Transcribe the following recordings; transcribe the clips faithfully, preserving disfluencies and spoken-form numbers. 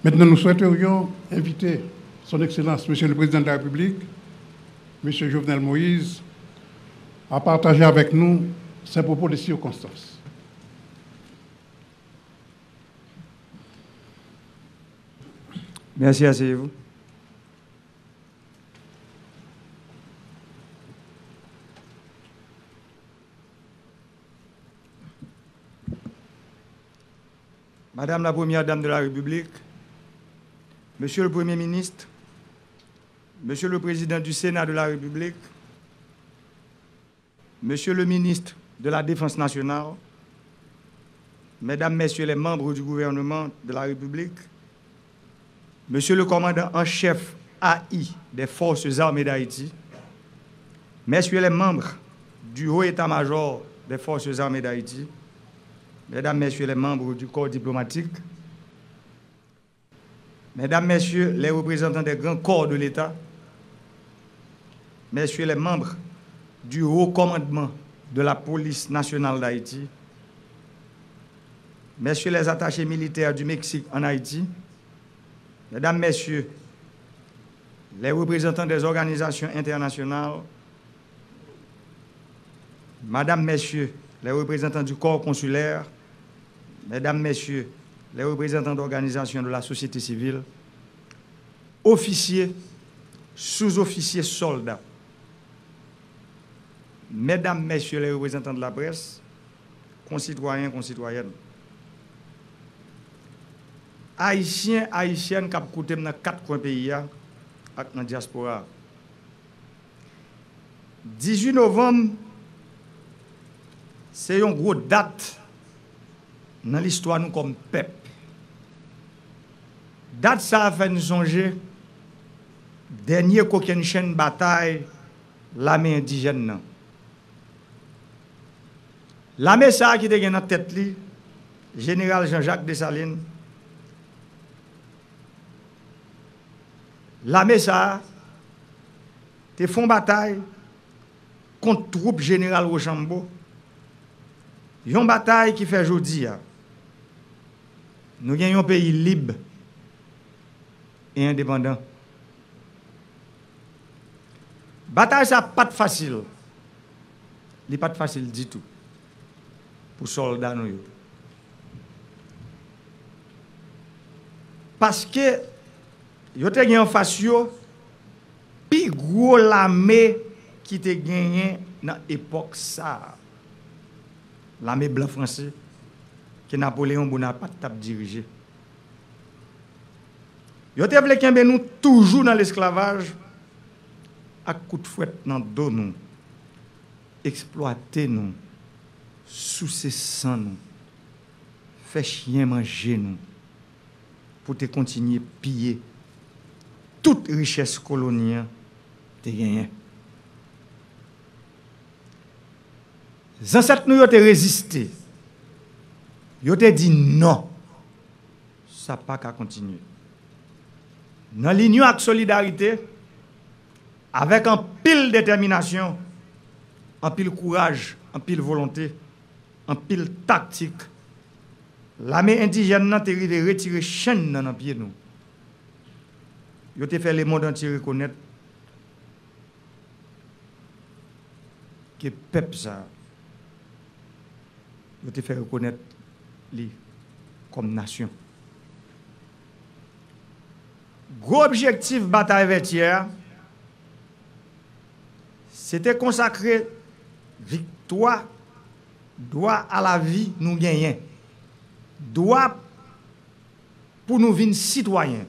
Maintenant, nous souhaiterions inviter Son Excellence, Monsieur le Président de la République, Monsieur Jovenel Moïse, à partager avec nous ses propos de circonstance. Merci, asseyez-vous. Madame la Première Dame de la République, Monsieur le Premier ministre, Monsieur le Président du Sénat de la République, Monsieur le Ministre de la Défense nationale, Mesdames, Messieurs les membres du gouvernement de la République, Monsieur le Commandant en chef A I des Forces armées d'Haïti, Messieurs les membres du Haut État-Major des Forces armées d'Haïti, Mesdames, Messieurs les membres du corps diplomatique, Mesdames, Messieurs les représentants des grands corps de l'État, Messieurs les membres du Haut Commandement de la Police nationale d'Haïti, Messieurs les attachés militaires du Mexique en Haïti, Mesdames, Messieurs les représentants des organisations internationales, Madame, Messieurs les représentants du corps consulaire, Mesdames, Messieurs les représentants d'organisations de la société civile, officiers, sous-officiers, soldats, Mesdames, Messieurs les représentants de la presse, konsitwayen, konsitwayèn, Ayisyen, Ayisyèn k ap koute m nan kat kwen peyi a ak nan dyaspora a. Dizuit novanm, se yon gwo dat nan listwa nou kòm pèp. Dat sa a fè n sonje dènye kokennchenn batay lame endijèn nan. Lame sa a ki te gen nan tèt li Jeneral Jean Jacques Dessalines, lame sa a te fè yon batay kont twoup Jeneral Rochambeau, yon batay ki fè jodi a nou gen yon peyi lib e endepandan. Batay sa pa t fasil. Li pa t fasil ditou pou sòlda nou yo. Paske yo te gen anfas yo pi gwo lame ki te genyen nan epòk sa a. Lame blan franse ke Napoleyon Bonapat t ap dirije. Yo te vle kenbe nou toujou nan lesklavaj ak kout fwèt nan do nou, eksplwate nou, souse san nou, fè chyen manje nou, pou te kontinye piye tout richès koloni an te genyen. Zansèt nou yo te reziste. Yo te di non. Sa pa ka kontinye. Nan linyon ak solidarite, avèk anpil detèminasyon, anpil kouraj, anpil volonte, anpil taktik, lame endijèn nan te rive retire chenn nan nan pye nou. Yo te fè lemonn antye rekonèt ke pèp sa a, yo te fè rekonèt li kòm nasyon. Gwo objektif Batay Vètyè a, se te konsakre viktwa dwa a lavi nou genyen, dwa pou nou vin sitwayen,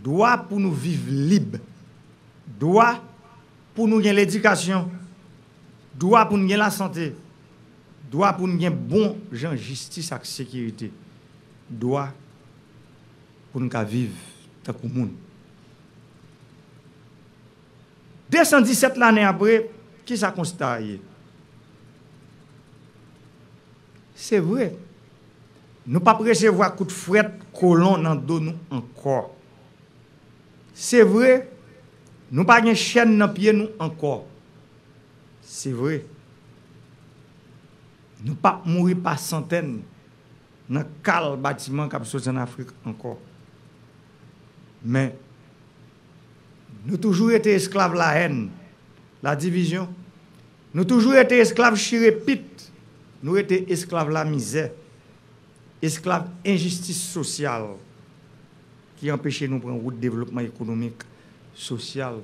dwa pou nou viv lib, dwa pou nou gen ledikasyon, dwa pou n gen lasante, dwa pou n gen bon jan jistis ak sekirite, dwa pou n ka viv tankou moun. Desan disèt lane apre, kisa konsta a ye? Se vre, nou p ap resevwa kout fwèt kolon nan do nou ankò. Se vre, nou pa gen chèn nan pye nou ankò. Se vre, nou p ap mouri pa santèn nan kal batiman k ap soti ann Afrik ankò. Men, nou toujou rete esklav lahèn, ladivizyon. Nou toujou rete esklav chire pit. Nou rete esklav lamizè, esklav enjistis sosyal ki anpeche nou pran wout devlopman ekonomik, sosyal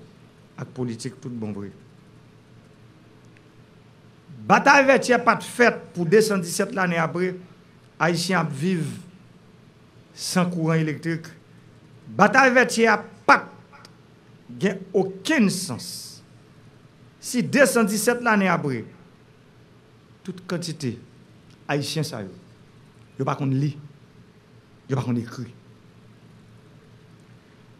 ak politik tout bon vre. Batay Vètyè pa t fèt pou de san disèt lane apre, Ayisyen ap viv san kouran elektrik. Batay Vètyè a pa t gen okenn sans si de san disèt lane apre, tout kantite Ayisyen sa yo, yo pa konn li, yo pa konn ekri.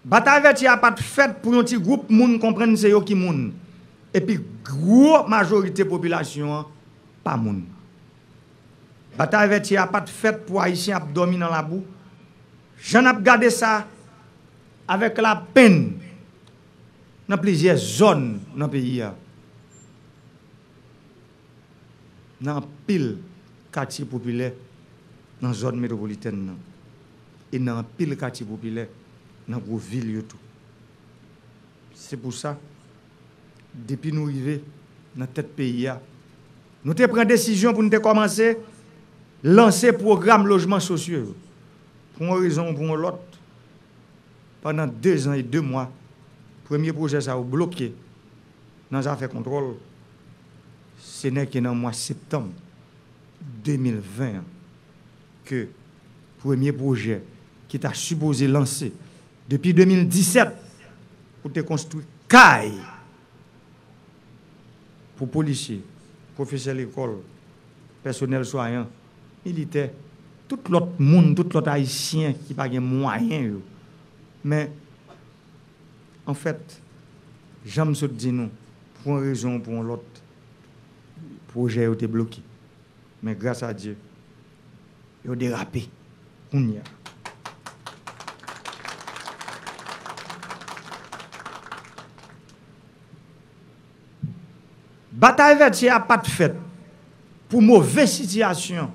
Batay Vètyè a pa t fèt pou yon ti gwoup moun konprann se yo ki moun, epi gwo majorite popilasyon an pa moun. Batay Vètyè a pa t fèt pou Ayisyen ap dòmi nan labou, jan n ap gade sa avèk lapenn nan plizyè zòn nan peyi a. Nan anpil katye popilè nan zòn metwopolitèn nan, e nan anpil katye popilè nan gwo vil yo tou. Se pou sa, depi nou rive nan tèt peyi a, nou te pran desizyon pou n te kòmanse lanse pwogram lojman sosyo yo. Pou yon rezon ou pou yon lòt, pandan dezan e de mwa, premye pwojè sa yo bloke nan zafè kontwòl. Se nèke nan mwa septanm de mil ven an ke premye pwojè ki ta sipoze lanse depi de mil disèt pou te konstwi kay pou polisye, pwofesè lekòl, pèsonèl swayan, militè, tout lòt moun, tout lòt Ayisyen ki pa gen mwayen yo. Men, anfèt, jan m sot di nou, pou yon rezon ou pou yon lòt, pwojè yo te bloke. Men gras a Dye, yo derape kounye a. Batay Vètyè a pa t fèt pou move sitiyasyon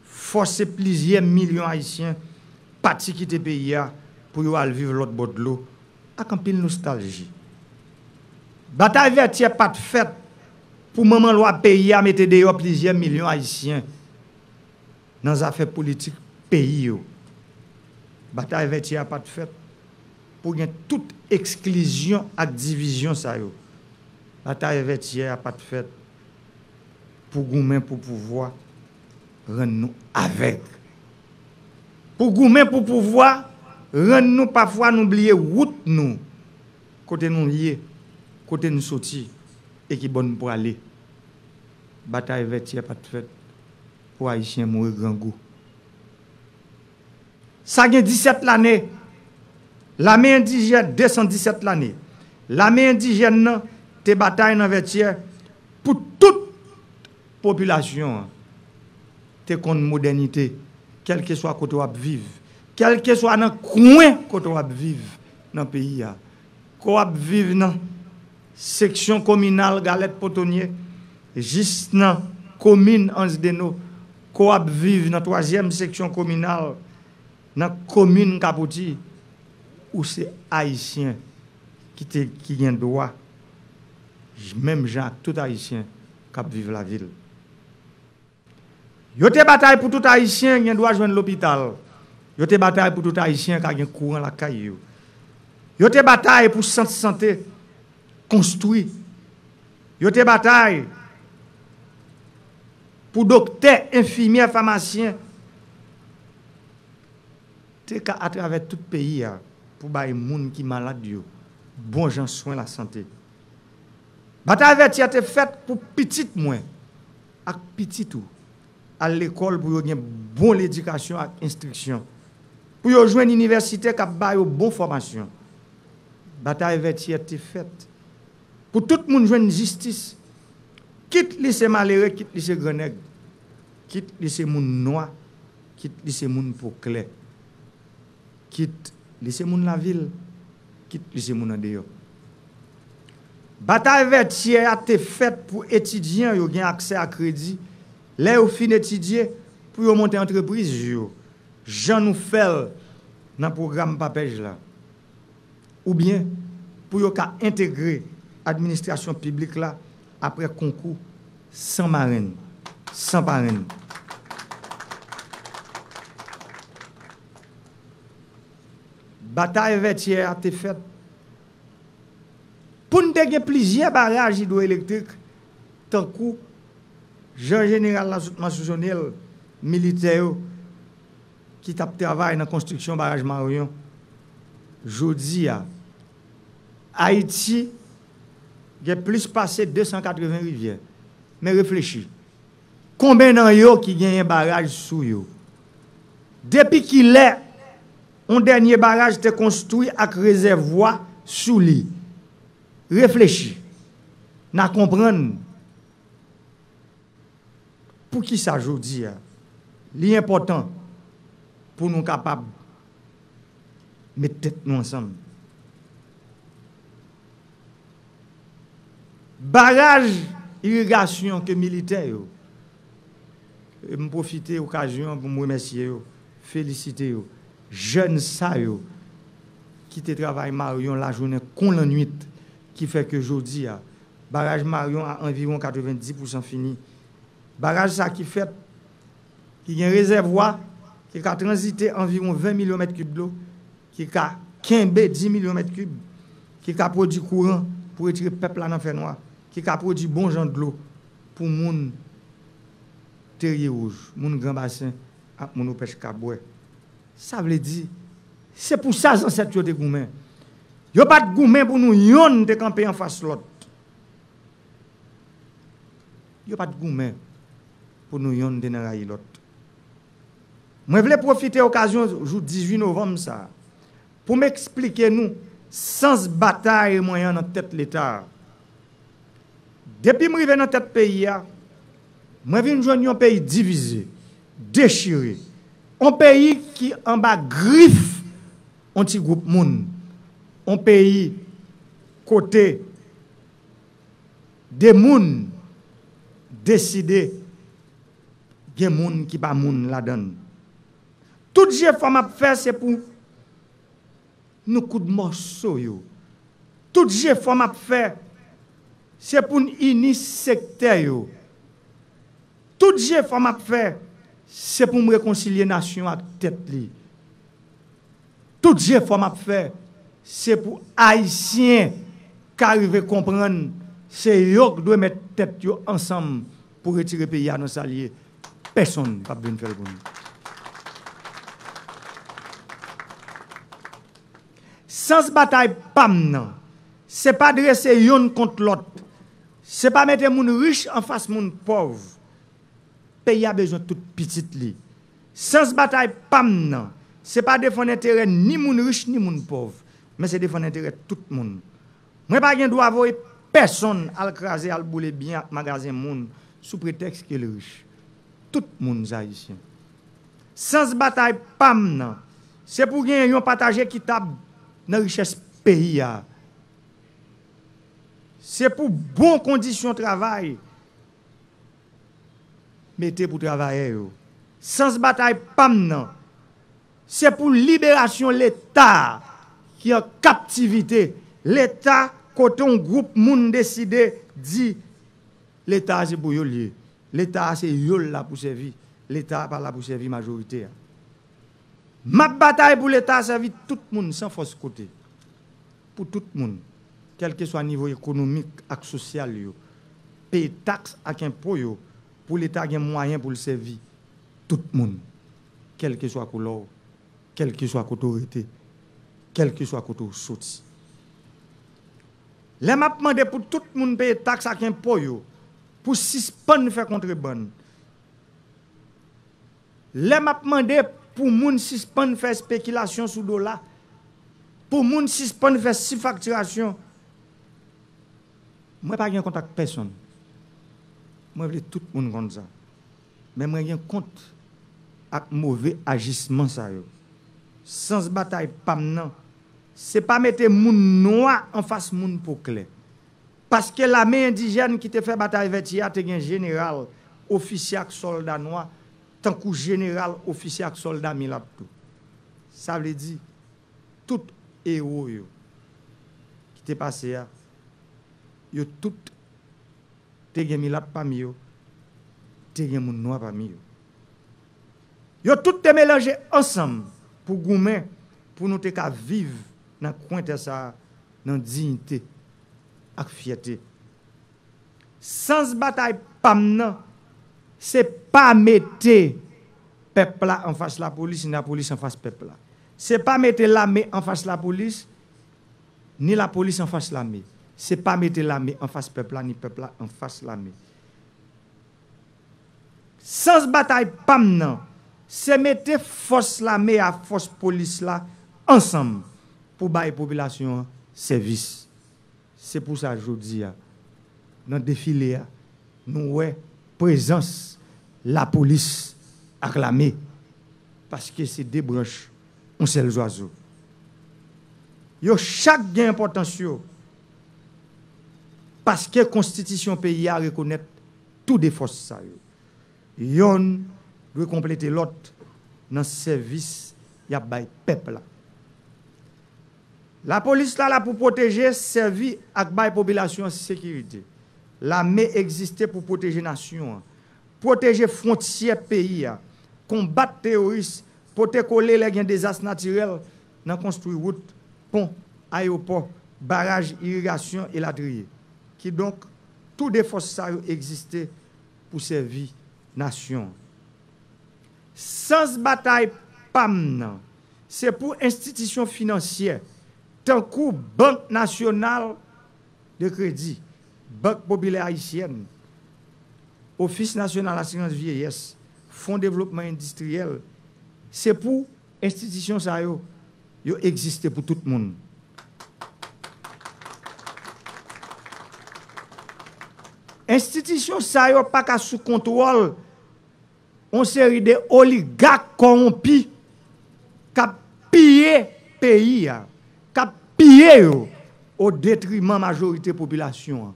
fòse plizyè milyon Ayisyen pati kite peyi a pou yo al viv lòt bò dlo ak anpil nostalji. Batay Vètyè pa t fèt pou manman lwa peyi a mete deyò plizyè milyon Ayisyen nan zafè politik peyi yo. Batay Vètyè a pa t fèt pou gen tout eksklizyon ak divizyon sa yo. Batay Vètyè a pa t fèt pou goumen pou pouvwa rann nou avèg. Pou goumen pou pouvwa rann nou pafwa nou bliye wout nou, kote nou ye, kote n soti e ki bò n prale. Batay Vètyè pa t fèt pou Ayisyen mouri grangou. Sa gen disèt lane, lame endijèn, de san disèt lane, lame endijèn nan te batay nan Vètyè pou tout popilasyon an te konn modènite, kèlkeswa kote w ap viv, kèlkeswa nan kwen kote w ap viv nan peyi a. Ke w ap viv nan seksyon kominal Galèt Potonye, jis nan komin Anse des Naux, ke w ap viv nan twazyèm seksyon kominal, nan komin Kapoti, ou se Ayisyen ki te, ki gen dwa, menm jan ak tout Ayisyen k ap viv lavil. Yo te batay pou tout Ayisyen gen dwa jwenn lopital. Yo te batay pou tout Ayisyen ka gen kouran lakay yo. Yo te batay pou sant sante konstwi. Yo te batay pou doktè, enfimyè, famasyen te ka atravè tout peyi a pou bay moun ki malad yo bon jan swen lasante. Batay Vètyè te fèt pou pitit mwen ak pitit ou al lekòl pou yo gen bon ledikasyon ak enstriksyon, pou yo jwenn inivèsite k ap ba yo bon fòmasyon. Batay Vètyè te fèt pou tout moun jwenn jistis, kit li se malere, kit li se grannèg, kit li se moun nwa, kit li se moun po klè, kit li se moun lavil, kit li se moun andeyò. Batay Vètyè a te fèt pou etidyan yo gen aksè a kredi, lè yo fin etidye, pou yo monte antrepriz yo, jan nou fè l nan pwogram PAPEJ la, oubyen pou yo ka entegre administrasyon piblik la apre konkou san marenn, san parenn. Batay Vètyè a te fèt pou n te gen plizyè baraj idwoelektrik, tankou jan jeneral la sot mansyone l, militè yo ki t ap travay nan konstriksyon baraj Marion. Jodi a, Ayiti gen plis pase de san katreven rivyè. Men reflechi, konben nan yo ki genyen baraj sou yo? Depi kilè yon dènye baraj te konstwi ak rezèvwa sou li? Reflechi, n a konprann poukisa jodi a li enpòtan pou nou kapab met tèt nou ansanm. Baraj irigasyon ke militè yo, e m pwofite okazyon an pou m remèsye yo, felisite yo, jèn sa yo ki te travay Marion lajounen kon lannwit, ki fè ke jodi a, baraj Marion a anviwon katrevenndis pousan fini. Baraj sa ki fèt, ki gen rezèvwa, ki ka tranzite anviwon ven milyon mèt kib dlo, ki ka kenbe dis milyon mèt kib, ki ka pwodui kouran pou retire pèp la nan fènwa, ki ka pwodui bon jan dlo pou moun Terye Wouj, moun Gran Basen ak moun Opèch ka bwè. Sa vle di, se pou sa zansèt yo te goumen. Yo pa t goumen pou nou yonn te kanpe anfas lòt. Yo pa t goumen pou nou yonn te nan rayi lòt. Mwen vle pwofite okazyon jou dizuit novanm sa a pou m eksplike nou sans batay mwen an nan tèt Leta a. Depi m rive nan tèt peyi a, mwen vin jwenn yon peyi divize, dechire, yon peyi ki anba grif yon ti gwoup moun, yon peyi kote de moun deside gen moun ki pa moun ladan l. Tout jefò m ap fè se pou nou koud mòso yo. Tout jefò m ap fè se pou n ini sektè yo. Tout jefò m ap fè se pou m rekonsilye nasyon ak tèt li. Tout jefò m ap fè se pou Ayisyen ka rive konprann se yo k dwe met tèt yo ansanm pou retire peyi a nan sa l ye. Pèsonn p ap vin fè l pou nou. Sans batay pa m nan, se pa drese yonn kont lòt, se pa mete moun rich anfas moun pòv. Peyi a bezwen tout pitit li. Sans batay pa m nan, se pa defann enterè ni moun rich ni moun pòv, men se defann enterè tout moun. Mwen pa gen dwa voye pèsonn al kraze, al boule byen ak magazen moun sou pretèks ke l rich. Tout moun Ayisyen. Sans batay pa m nan, se pou gen yon pataj ekitab nan richès peyi a. Se pou bon kondisyon travay mete pou travayè yo. Sans batay pa m nan, se pou liberasyon Leta ki an kaptivite. Leta kote yon gwoup moun deside di Leta a se pou yo l ye. Leta a se yo l la pou sèvi. Leta a pa la pou sèvi majorite a. M ap batay pou Leta a sèvi tout moun san fòs kote. Pou tout moun, kèlkeswa nivo ekonomik ak sosyal yo, peye taks ak enpo yo pou Leta gen mwayen pou l sèvi tout moun, kèlkeswa koulè w, kèlkeswa kote w rete, kèlkeswa kote w soti. Lè m ap mande pou tout moun peye taks ak enpo yo, pou sispann fè kontrebann, lè m ap mande pou moun sispann fè espekilasyon sou dola, pou moun sispann fè sifaktirasyon, mwen pa gen kont ak pèsonn. Mwen vle tout moun konn sa. Men mwen gen kont ak move ajisman sa yo. Sans batay pa m nan, se pa mete moun nwa anfas moun po klè. Paske lame endijèn ki te fè batay Vètyè a te gen jeneral, ofisye ak sòlda nwa, tankou jeneral, ofisye ak sòlda milat tou. Sa vle di, tout ewo yo ki te pase a, yo tout te gen milat pami yo, te gen moun nwa pami yo. Yo tout te melanje ansanm pou goumen pou nou te ka viv nan kwen tè sa a nan diyite ak fyète. Sans batay pa m nan, se pa mete pèp la anfas lapolis, ni lapolis anfas pèp la. Se pa mete lame anfas lapolis, ni lapolis anfas lame. Se pa mete lame anfas pèp la, ni pèp la anfas lame. Sans batay pa m nan, se mete fòs lame a, fòs polis la ansanm pou bay popilasyon an sèvis. Se pou sa jodi a, nan defile a, nou wè prezans lapolis ak lame, paske se de branch yon sèl zwazo. Yo chak gen enpòtans yo, paske konstitisyon peyi a rekonèt tou de fòs sa yo. Yonn dwe konplete lòt nan sèvis y ap bay pèp la. Lapolis la la pou pwoteje, sèvi ak bay popilasyon an sekirite. Lame egziste pou pwoteje nasyon an, pwoteje fwontyè peyi a, konbat teworis, pote kole lè gen dezas natirèl nan konstwi wout, pon, ayewopò, baraj irigasyon elatriye. Kidonk, tou de fòs sa yo egziste pou sèvi nasyon an. Sans batay pa m nan, se pou enstitisyon finansyè, tankou Bank Nasyonal de Kredi, Bank Popilè Ayisyèn, Ofis Nasyonal Asirans Vyeyès, Fon Devlopman Endistriyèl, se pou enstitisyon sa yo, yo egziste pou tout moun. Enstitisyon sa yo pa ka sou kontwòl yon seri de oligak kòwonpi k ap piye peyi a, k ap piye yo o detriman majorite popilasyon an.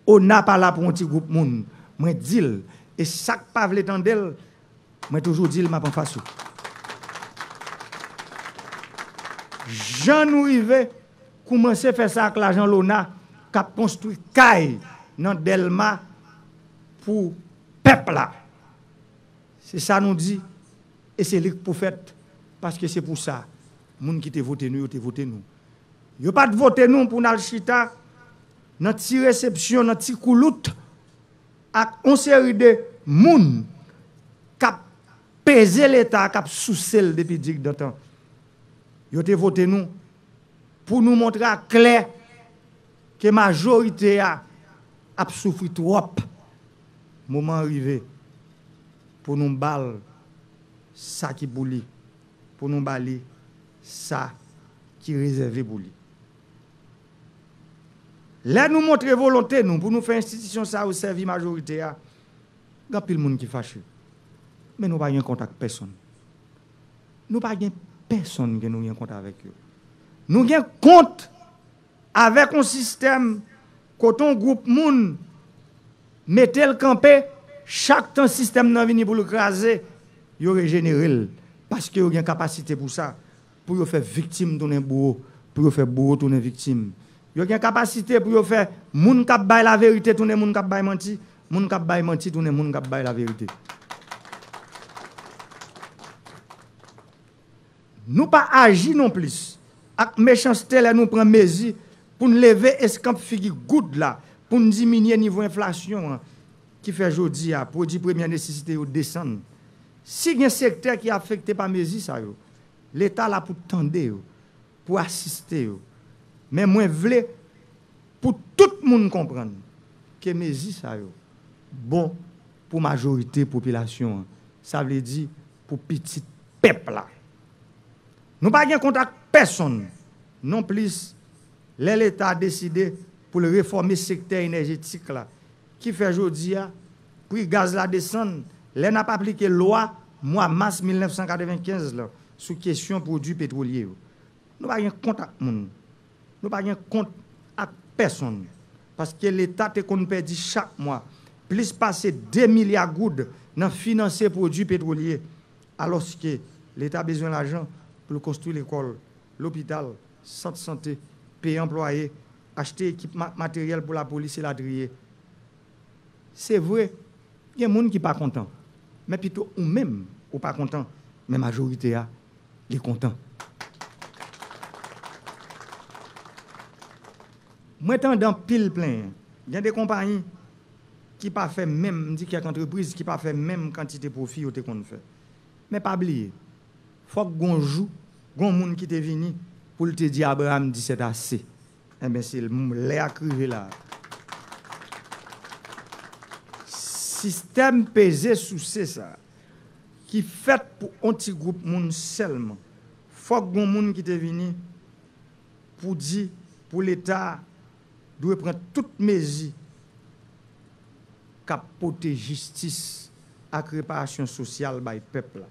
Ona pa la pou yon ti gwoup moun. Mwen di l, e sa k pa vle tande l, mwen toujou di l, m ap anfas ou. Jan nou rive koumanse fè sa ak lajan Lona k ap konstwi kay nan Dèlma pou pèp la. Se sa nou di, e se li k pou fèt, paske se pou sa, moun ki te vote nou, yo te vote nou. Yo pa t vote nou pou n al chita nan ti resepsyon, nan ti koulout, ak yon seri de moun k ap peze Leta, k ap souse l depi digdantan. Yo te vote nou pou nou montre aklè ke majorite a ap soufri twòp. Moman an rive pou nou ba l sa ki pou li, pou nou ba li sa ki rezève pou li. Lè nou montre volonte nou pou nou fè enstitisyon sa yo sèvi majorite a, gen anpil moun ki fache. Men nou pa gen kont ak pèsonn. Nou pa gen pèsonn ke nou gen kont avèk yo. Nou gen kont avèk yon sistèm kote yon gwoup moun mete l kanpe, chak tan sistèm nan vini pou l kraze, yo rejenere l, paske yo gen kapasite pou sa, pou yo fè viktim tounen bouwo, pou yo fè bouwo tounen viktim. Yo gen kapasite pou yo fè moun k ap bay laverite tounen moun k ap bay manti, moun k ap bay manti tounen moun k ap bay laverite. Nou pa aji nonplis ak mechanste lè nou pran mezi pou n leve eskanp figi goud la, pou n diminye nivo enflasyon an, ki fè jodi a pwodui premyè nesesite yo desann. Si gen sektè ki afekte pa mezi sa yo, Leta la pou tande yo, pou asiste yo. Men mwen vle pou tout moun konprann ke mezi sa yo bon pou majorite popilasyon an. Sa vle di pou pitit pèp la. Nou pa gen kont ak pèsonn nonplis lè Leta deside pou l refòme sektè enèjetik la, ki fè jodi a pri gaz la desann lè n ap aplike lwa mwa mas mil nèf san katrevenkenz lan sou kesyon pwodui petwolye yo. Nou pa gen kont ak moun. Nou pa gen kont ak pèsonn. Paske Leta te konn pèdi chak mwa plis pase de milya goud nan finanse pwodui petwolye, alòske Leta bezwen lajan pou l konstwi lekòl, lopital, sant sante, peye anplwaye, achte ekipman ak materyèl pou lapolis elatriye. Se vre, gen moun ki pa kontan, men pito ou menm ou pa kontan, men majorite a, li kontan. Mwen tande anpil plenyen. Gen de konpayi ki pa fè menm, m di kèk antrepriz ki pa fè menm kantite pwofi yo te konn fè. Men pa bliye, fòk gon jou, gon moun ki te vini pou l te di Abraham di sèt ase. Enben, se l, lè a k rive la. Sistèm peze souse sa, ki fèt pou on ti gwoup moun sèlman, fòk gon moun ki te vini pou di, pou Leta dwe pran tout mezi k ap pote jistis ak reparasyon sosyal bay pèp la.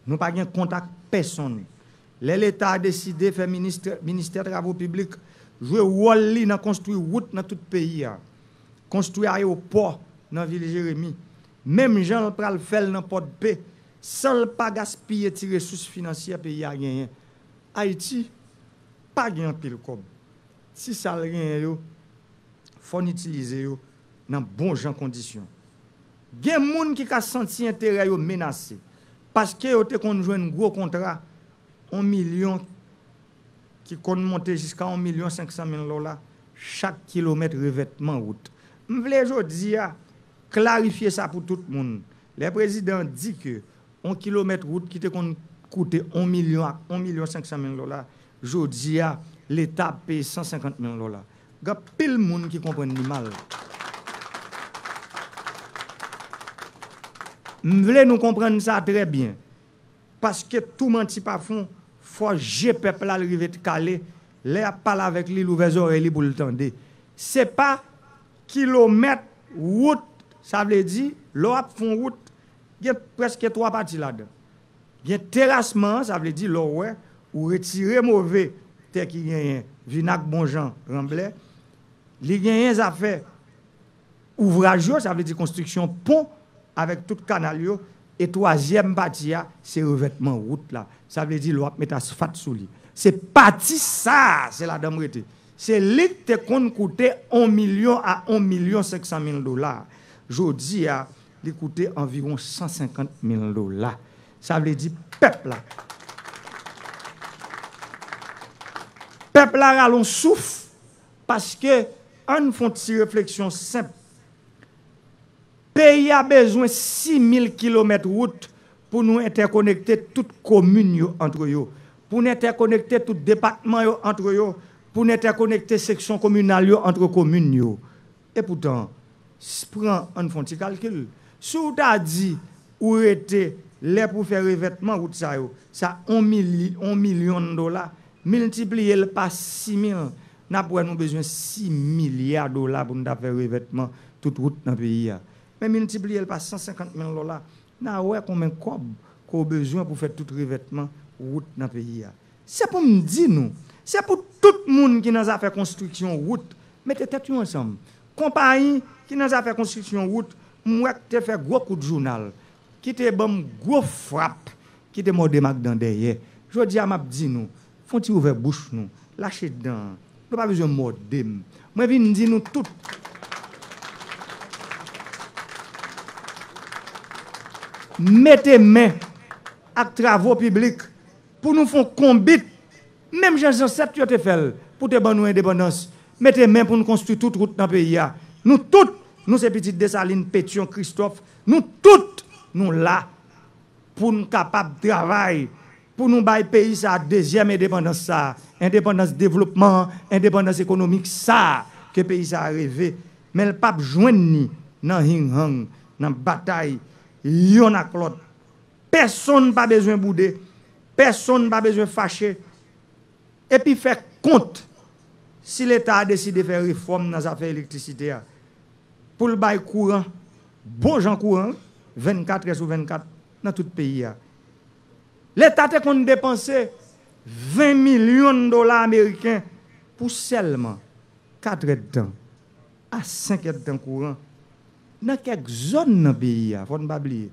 Nou pa gen kont ak pèsonn. Lè Leta deside fè minis-, ministè travo piblik jwe wòl li nan konstwi wout nan tout peyi a, konstwi ayewopò nan vil Jeremi, menm jan l pral fè l nan Pòdpe, san l pa gaspiye ti resous finansyè peyi a genyen. Ayiti pa gen anpil kòb. Ti sa l genyen yo, fò n itilize yo nan bon jan kondisyon. Gen moun ki ka santi enterè yo menase paske yo te konn jwenn gwo kontra, yon milyon, ki konn monte jiska yon milyon senk san mil dola chak kilomèt revètman wout. M vle jodi a klarifye sa pou tout moun. Lè prezidan an di ke yon kilomèt wout ki te konn koute yon milyon ak yon milyon senk san mil dola, jodi a, Leta ap peye san senkant mil dola. Gen anpil moun ki konprann li mal. M vle nou konprann sa trè byen. Paske tou manti pa fon, fò je pèp la l rive kale, lè y ap pale avèk li, l ouvè zòrèy li pou l tande. Se pa kilomèt wout, sa vle di, lè w ap fè yon wout, gen prèske twa pati ladan. Gen terasman an, sa vle di, lè w wè, ou retire move tè ki genyen, vin ak bon jan ranblè, li genyen zafè ouvraj yo, sa vle di konstriksyon pon avèk tout kanal yo, e twazyèm pati a, se revètman wout la. Sa vle di lè w ap met asfat sou li. Se pati sa a, se ladan m rete. Se li k te konn koute yon milyon a yon milyon senk san mil dola. Jodi a, li koute anviwon san senkant mil dola. Sa vle di pèp la. Pèp la rale yon souf paske ann fè yon ti refleksyon senp. Peyi a bezwen sis mil kilomèt wout pou nou entèkonekte tout komin yo ant yo, pou n entèkonekte tout depatman yo ant yo, pou n entèkonekte seksyon kominal yo ant komin yo. Epoutan, s-, pran, ann fè yon ti kalkil. Si w ta di ou rete lè pou fè revètman wout sa yo, sa yon mili-, yon milyon dola, miltipliye l pa sis mil, n ap wè nou bezwen sis milya dola pou n ta fè revètman tout wout nan peyi a. Men miltipliye l pa san senkant mil dola, n a wè konbyen kòb ke w bezwen pou fè tout revètman wout nan peyi a. Se pou m di nou, se pou tout moun ki nan zafè konstriksyon wout, mete tèt yo ansanm. Konpayi ki nan zafè konstriksyon wout, m wè k te fè gwo kout jounal, ki te ban m gwo frap, ki te mòde m ak dan dèyè. Jodi a, m ap di nou, fè yon ti ouvè bouch nou, lache dan an. Nou pa bezwen mòde m. Mwen vin di nou tout, mete men ak travo piblik pou nou fè yon konbit, menm jan zansèt yo te fè l pou te ban nou endepandans. Mete men pou nou konstwi tout wout nan peyi a. Nou tout, nou se pitit Desalin, Petyon, Kristòf. Nou tout, nou la pou n kapab travay, pou nou bay peyi sa a dezyèm endepandans sa a, endepandans devlopman an, endepandans ekonomik sa a ke peyi sa a reve. Men l p ap jwenn ni nan hinghang, nan batay yonn ak lòt. Pèsonn pa bezwen boude, pèsonn pa bezwen fache. Epi fè kont, si Leta a deside fè refòm nan zafè elektrisite a, pou l bay kouran, bon jan kouran, vennkatrè sou vennkat nan tout peyi a. Leta te konn depanse ven milyon dola ameriken pou sèlman katrèdtan a senkèdtan kouran nan kèk zòn nan peyi a, fò n pa bliye.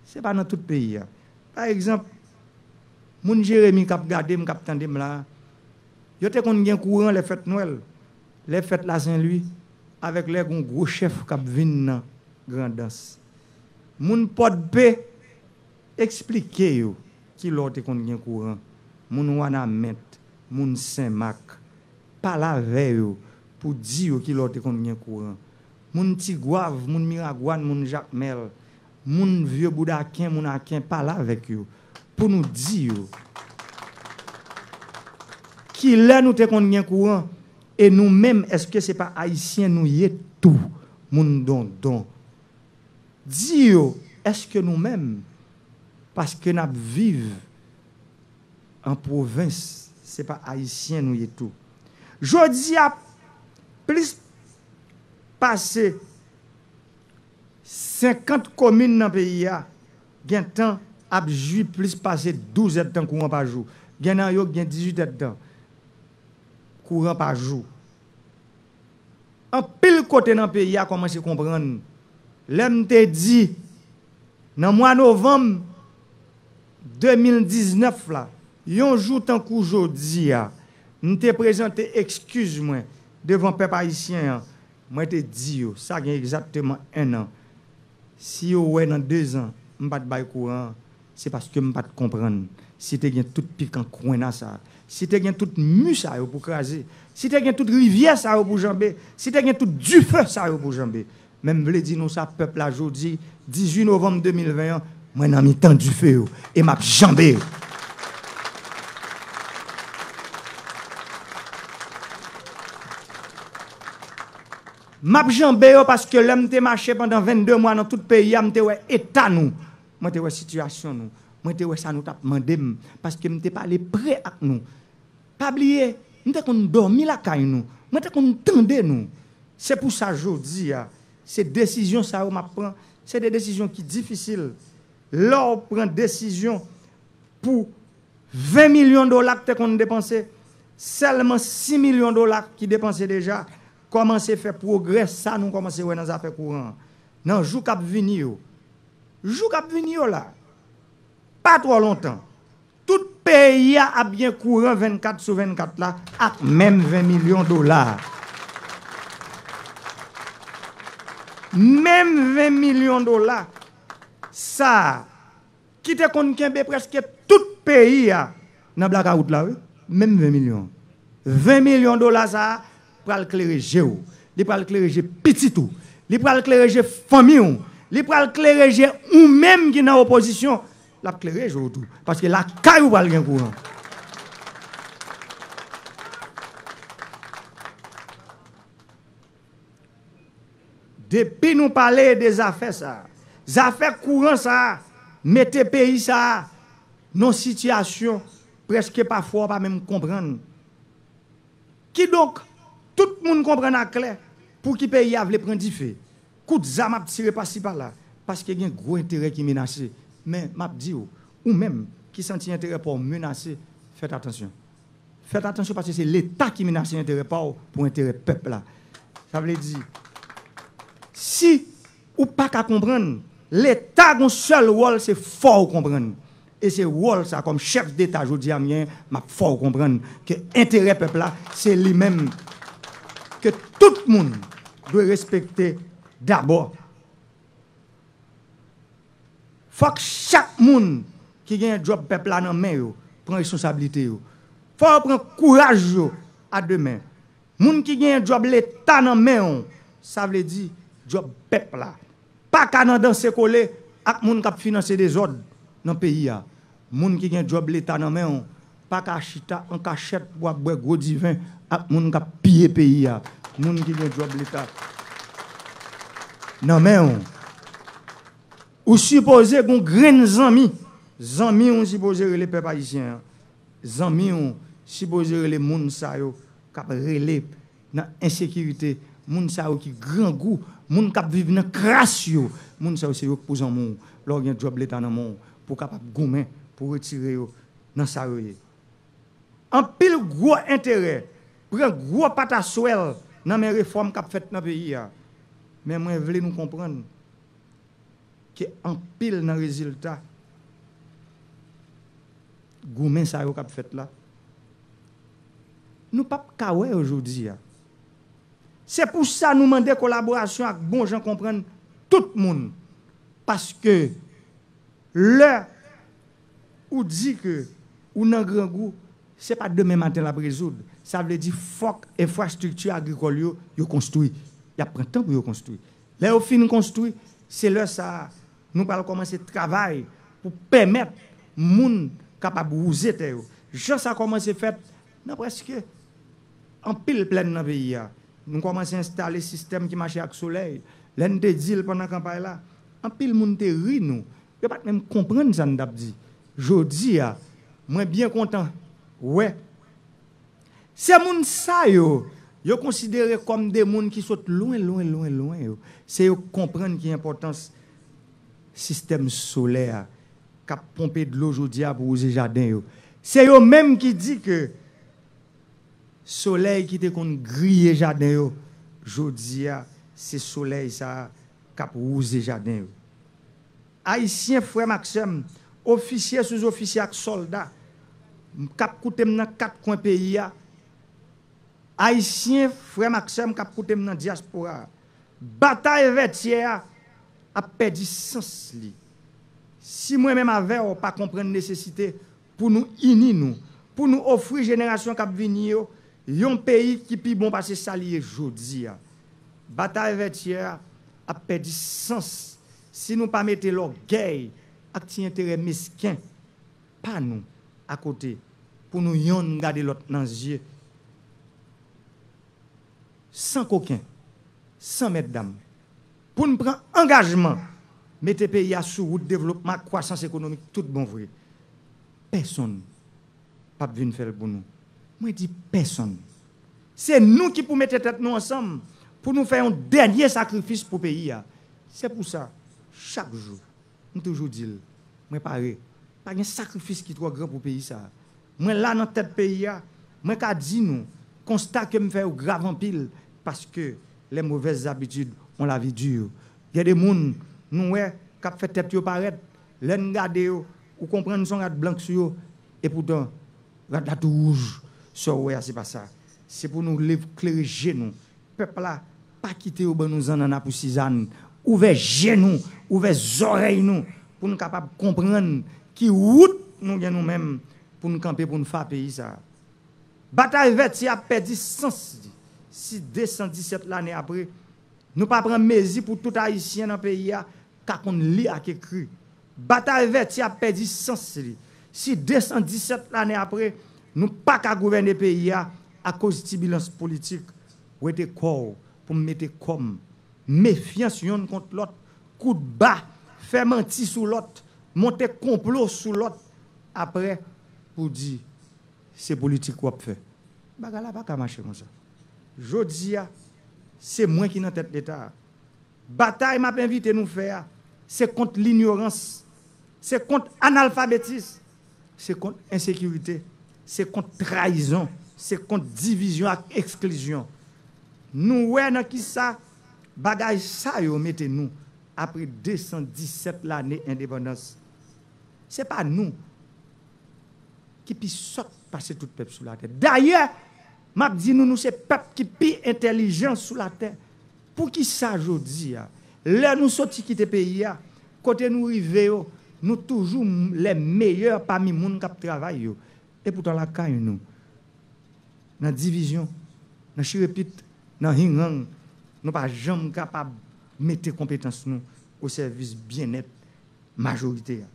Se pa nan tout peyi a. Pa egzanp, Moun Jeremi k ap gade m, k ap tande m la a, yo te konn gen kouran lè fèt Nwèl, lè fèt Lasenlwi, avèk lè gon gwo chèf k ap vin nan Grandans. Moun Pòdpe, eksplike yo kilè w te konn gen kouran. Moun Wanament, moun Senmak, pale avè yo pou di yo kilè w te konn gen kouran. Moun Tigwav, moun Miragwàn, moun Jakmèl, moun Vye Boudaken, moun Aken, pale avèk yo pou nou di yo kilè nou te konn gen kouran. E nou menm, èske se pa Ayisyen nou ye tou, moun Dondon? Di yo, èske nou menm, paske n ap viv an pwovens, se pa Ayisyen nou ye tou? Jodi a, plis pase senkant komin nan peyi a gentan ap jwi plis pase douz èdtan kouran pa jou. Gen nan yo ki gen dizuit èdtan kouran pa jou. Anpil kote nan peyi a kòmanse konprann. Lè m te di, nan mwa novanm de mil diznèf la, yon jou tankou jodi a, m te prezante ekskiz mwen devan pèp ayisyen an. Mwen te di yo, sa gen egzakteman en an, si yo wè nan dezan m pa t bay kouran an, se paske m pa t konprann si te gen tout pikan kwenna sa a, si te gen tout mi sa yo pou kraze, si te gen tout rivyè sa yo pou janbe, si te gen tout dife sa yo pou janbe. Men m vle di nou sa, pèp la, jodi dizuit novanm de mil ven an, mwen nan mitan dife yo e m ap janbe yo. M ap janbe yo paske lè m te mache pandan vennde mwa nan tout peyi a, m te wè eta nou. Mwen te wè sitiyasyon nou. Mwen te wè sa nou t ap mande m, paske m te pale pre ak nou. Pa bliye, m te konn dòmi lakay nou. Mwen te konn tande nou. Se pou sa jodi a, se desizyon sa yo m ap pran. Se de desizyon ki difisil. Lè w pran desizyon pou ven milyon dola k te konn depanse, sèlman sis milyon dola ki depanse deja kòmanse fè pwogrè sa nou kòmanse wè nan zafè kouran an. Nan jou k ap vini yo, jou k ap vini yo la, pa twò lontan, tout peyi a ap gen kouran vennkat sou vennkat la ak menm ven milyon dola a. Menm ven milyon dola sa a ki te konn kenbe prèske tout peyi a nan blakawout la, wi, menm ven milyon. Ven milyon dola sa a pral klere je w, li pral klere je pitit ou, li pral klere je fanmi w, li pral klere je ou menm ki nan opozisyon, l ap klere je w tou, paske lakay ou pral gen kouran. Depi nou pale de zafè sa a, zafè kouran sa a mete peyi sa a nan sitiyasyon prèske pafwa w pa menm konprann. Kidonk, tout moun konprann aklè pouki peyi a vle pran dife. Kout zam ap tire pasi pala, paske gen gwo enterè ki menase. Men, m ap di w, ou menm ki santi enterè pa w menase, fèt atansyon. Fèt atansyon, paske se Leta ki menase enterè pa w pou enterè pèp la. Sa vle di, si ou pa ka konprann, Leta gon sèl wòl, se fè w konprann. E se wòl sa, kòm chèf Deta jodi a m genyen, m ap fè w konprann ke enterè pèp la, se li menm ke tout moun dwe respekte dabò. Fòk chak moun ki genyen djòb pèp la nan men yo pran responsablite yo. Fò yo pran kouraj yo a de men. Moun ki genyen djòb Leta nan men w, sa vle di djòb pèp la, pa ka nan danse kole ak moun k ap finanse dezòd nan peyi a. Moun ki gen djòb Leta nan men w pa ka chita an kachèt pou ap bwè gwo diven ak moun k ap piye peyi a. Moun ki gen djòb Leta nan men w, ou sipoze gen yon grenn zanmi. Zanmi w sipoze rele pèp ayisyen an. Zanmi w sipoze rele moun sa yo k ap rele nan ensekirite, moun sa yo ki grangou, moun k ap viv nan kras yo, moun sa yo se yo k pou zanmi w lè w gen djòb Leta nan men w pou w kapab goumen pou retire yo nan sa yo ye. Anpil gwo enterè pran gwo pataswèl nan men refòm k ap fèt nan peyi a. Men mwen vle nou konprann ke anpil nan rezilta goumen sa yo k ap fèt la, nou p ap ka wè yo jodi a. Se pou sa nou mande kolaborasyon ak bon jan konprann tout moun. Paske lè ou di ke ou nan grangou, se pa demen maten l ap rezoud. Sa vle di fòk enfrastrikti agrikòl yo, yo konstwi. Y ap pran tan pou yo konstwi. Lè yo fin konstwi, se lè sa a nou pral kòmanse travay pou pèmèt moun kapab wouze tè yo. Jan sa kòmanse fèt nan prèske anpil plèn nan peyi a. Nou kòmanse enstale sistèm ki mache ak solèy. Lè n te di l pandan kanpay la, anpil moun te ri nou. Yo pa t menm konprann sa n t ap di. Jodi a, mwen byen kontan wè se moun sa yo, yo konsidere kòm de moun ki sot lwen, lwen, lwen, lwen yo. Se yo k konprann ki enpòtans sistèm solè a k ap ponpe dlo jodi a pou wouze jaden yo. Se yo menm ki di ke solèy ki te konn griye jaden yo, jodi a, se solèy sa a k ap wouze jaden yo. Ayisyen, frè m ak sè m, ofisye, souzofisye ak sòlda k ap koute m nan kat kwen peyi a, Ayisyen, frè m ak sè m k ap koute m nan dyaspora a, batay Vètyè a ap pèdi sans li. Si mwen menm avè w pa konprann nesesite pou nou ini nou, pou nou ofri jenerasyon k ap vini yo yon peyi ki pi bon pase sa li ye jodi a, batay Vètyè a ap pèdi sans si nou pa mete lògèy ak ti enterè mesken pa nou akote pou nou yonn gade lòt nan zye san koken, san mètdam, pou n pran angajman mete peyi a sou wout devlopman ak kwasans ekonomik tout bon vre. Pèsonn p ap vin fè l pou nou. Mwen di pèsonn. Se nou ki pou mete tèt nou ansanm pou nou fè yon dènye sakrifis pou peyi a. Se pou sa, chak jou, m toujou di l, mwen pare. Pa gen sakrifis ki twò gran pou peyi sa a. Mwen la nan tèt peyi a, mwen ka di nou, konsta ke m fè yo grav anpil, paske les mauvaises habitudes ont la vie dure. Gen de moun, nou wè, k ap fè tèt yo parèt, lè n gade yo, ou konprann se yon rad blank sou yo, epoutan, rad la tou wouj, sa w wè a, se pa sa. Se pou nou lev klere je nou, pèp la, pa kite yo ban nou zannanna pou sizann. Ouvè je nou, ouvè zòrèy nou, pou n kapab konprann ki wout nou gen nou menm pou n kanpe pou n fa peyi sa a. Batay Vètyè ap pèdi sans li si de san disèt lane apre, nou pa pran mezi pou tout Ayisyen nan peyi a ka konn li ak ekri. Batay Vètyè ap pèdi sans li si de san disèt lane apre, nou pa ka gouvène peyi a akoz tibilans politik. Wete kò w pou m mete kò m. Mefyans yonn kont lòt, kout ba, fè manti sou lòt, monte konplo sou lòt, apre pou di se politik w ap fè. Bagay la pa ka mache konsa. Jodi a, se mwen ki nan tèt Leta a. Batay m ap envite nou fè a, se kont linyorans, se kont analfabetis, se kont ensekirite, se kont trayizon, se kont divizyon ak eksklizyon. Nou wè nan kisa bagay sa yo mete nou apre de san disèt lane endepandans. Se pa nou ki pi sòt pase tout pèp sou latè. Dayè, m ap di nou, nou se pèp ki pi entèlijan sou latè. Poukisa jodi a, lè nou soti kite peyi a, kote nou rive yo, nou toujou m- les meilleurs pami moun k ap travay yo? Epoutan lakay nou, nan divizyon, nan chirepit, nan hingang, nou pa janm kapab mete konpetans nou o sèvis byennèt majorite a.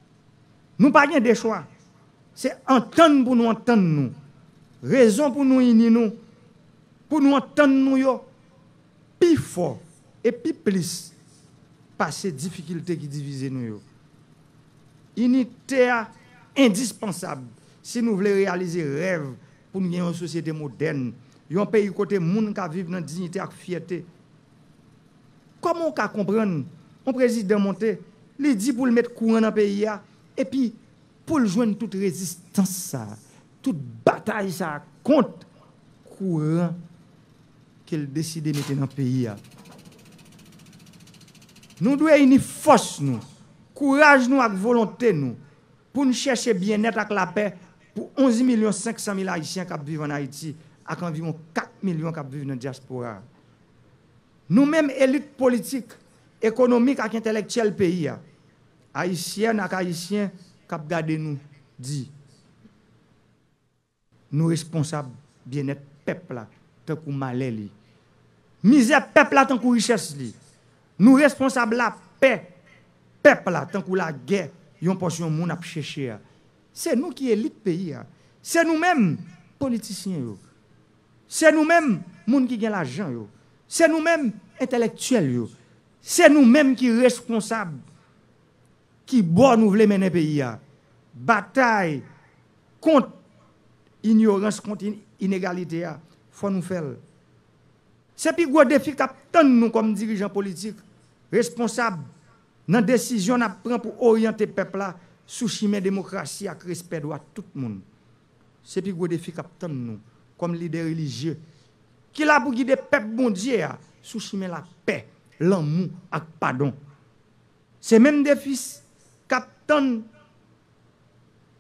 Nou pa gen de chwa. Se antann pou nou antann nou. Rezon pou nou ini nou, pou nou antann nou yo pi fò e pi plis pase difikilte ki divize nou yo. Inite a endispansab si nou vle reyalize rèv pou n gen yon sosyete modèn, yon peyi kote moun ka viv nan diyite ak fyète. Kòman w ka konprann yon prezidan monte, li di pou l met kouran nan peyi a, epi pou l jwenn tout rezistans sa a, tout batay sa a kont kouran ke l deside mete nan peyi a? Nou dwe ini fòs nou, kouraj nou ak volonte nou pou n chèche byennèt ak lapè Pou onz milyon senk san mil Ayisyen k ap viv ann Ayiti ak anviwon kat milyon k ap viv nan dyaspora a. Nou menm elit politik, ekonomik ak entèlektyèl peyi a, Ayisyèn ak Ayisyen k ap gade nou, di, nou responsab byennèt pèp la tankou malè li, mizè pèp la tankou richès li. Nou responsab lapè pèp la tankou lagè yon pòsyon moun ap chèche a. Se nou ki elit peyi a. Se nou menm politisyen yo. Se nou menm moun ki gen lajan yo. Se nou menm entèlektyèl yo. Se nou menm ki responsab ki bò nou vle mennen peyi a. Batay kont inyorans, kont in- inegalite a, fò nou fè l. Se pi gwo defi k ap tann nou kòm dirijan politik, responsab, nan desizyon n ap pran pou oryante pèp la sou chimen demokrasi ak respè dwa tout moun. Se pi gwo defi k ap tann nou kòm lidè relijye ki la pou gide pèp Bondye a sou chimen lapè, lanmou ak padon. Se menm defi s- k ap tann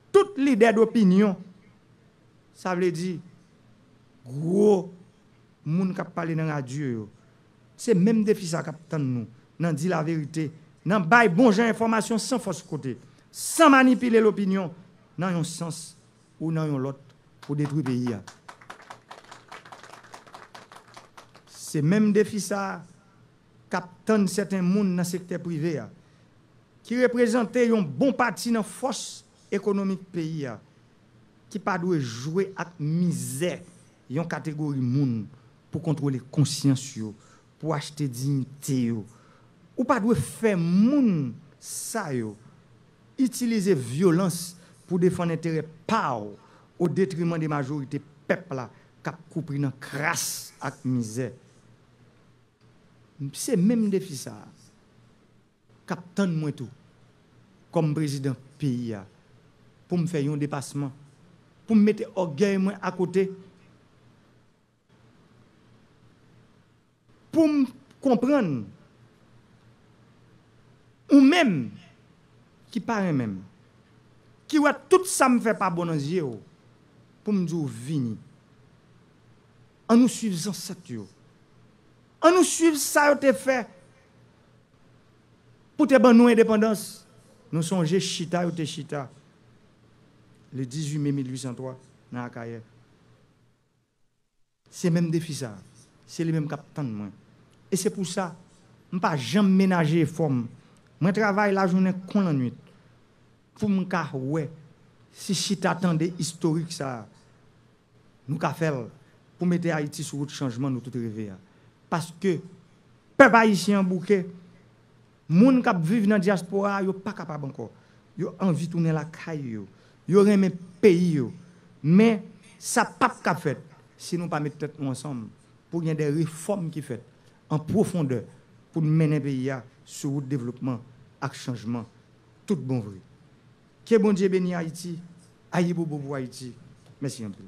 tout lidè dopinyon, sa vle di gwo moun k ap pale nan radyo yo. Se menm defi sa k ap tann nou nan di laverite, nan bay bon jan enfòmasyon san fòs kote, san manipile lopinyon nan yon sans ou nan yon lòt pou detwi peyi a. Se menm defi sa a k ap tann sèten moun nan sektè prive a, ki reprezante yon bon pati nan fòs ekonomik peyi a, ki pa dwe jwe ak mizè yon kategori moun pou kontwole konsyans yo, pou achte diyite yo. Ou pa dwe fè moun sa yo itilize vyolans pou defann enterè pa w o detriman de majorite pèp la k ap koupri nan kras ak mizè. Se menm defi sa a k ap tann mwen tou kòm prezidan peyi a, pou m fè yon depasman, pou m mete ògèy mwen akote, pou m konprann ou menm ki pa renmen m, ki wè tout sa m fè pa bon nan zye w, pou m di w vini. Ann nou swiv zansèt yo. Ann nou swiv sa yo te fè pou te ban nou endepandans. Nou sonje chita yo te chita le dizuit me mil uit san twa nan Akayè. Se menm defi sa a. Se li menm k ap tann mwen. E se pou sa, m pa janm menaje efò m. Mwen travay lajounen kon lannuit pou m ka wè si chita tande istorik sa a, nou ka fè l pou mete Ayiti sou wout chanjman nou tout reve a. Paske pèp ayisyen an bouke, moun k ap viv nan dyaspora a, yo pa kapab ankò. Yo anvi tounen lakay yo. Yo renmen peyi yo. Men, sa p ap ka fèt si nou pa met tèt nou ansanm pou gen de refòm ki fèt an pwofondè pou n mennen peyi a sou wout devlopman ak chanjman tout bon vre. Ke Bondye beni Ayiti. Ayibobo pou Ayiti. Mèsi anpil.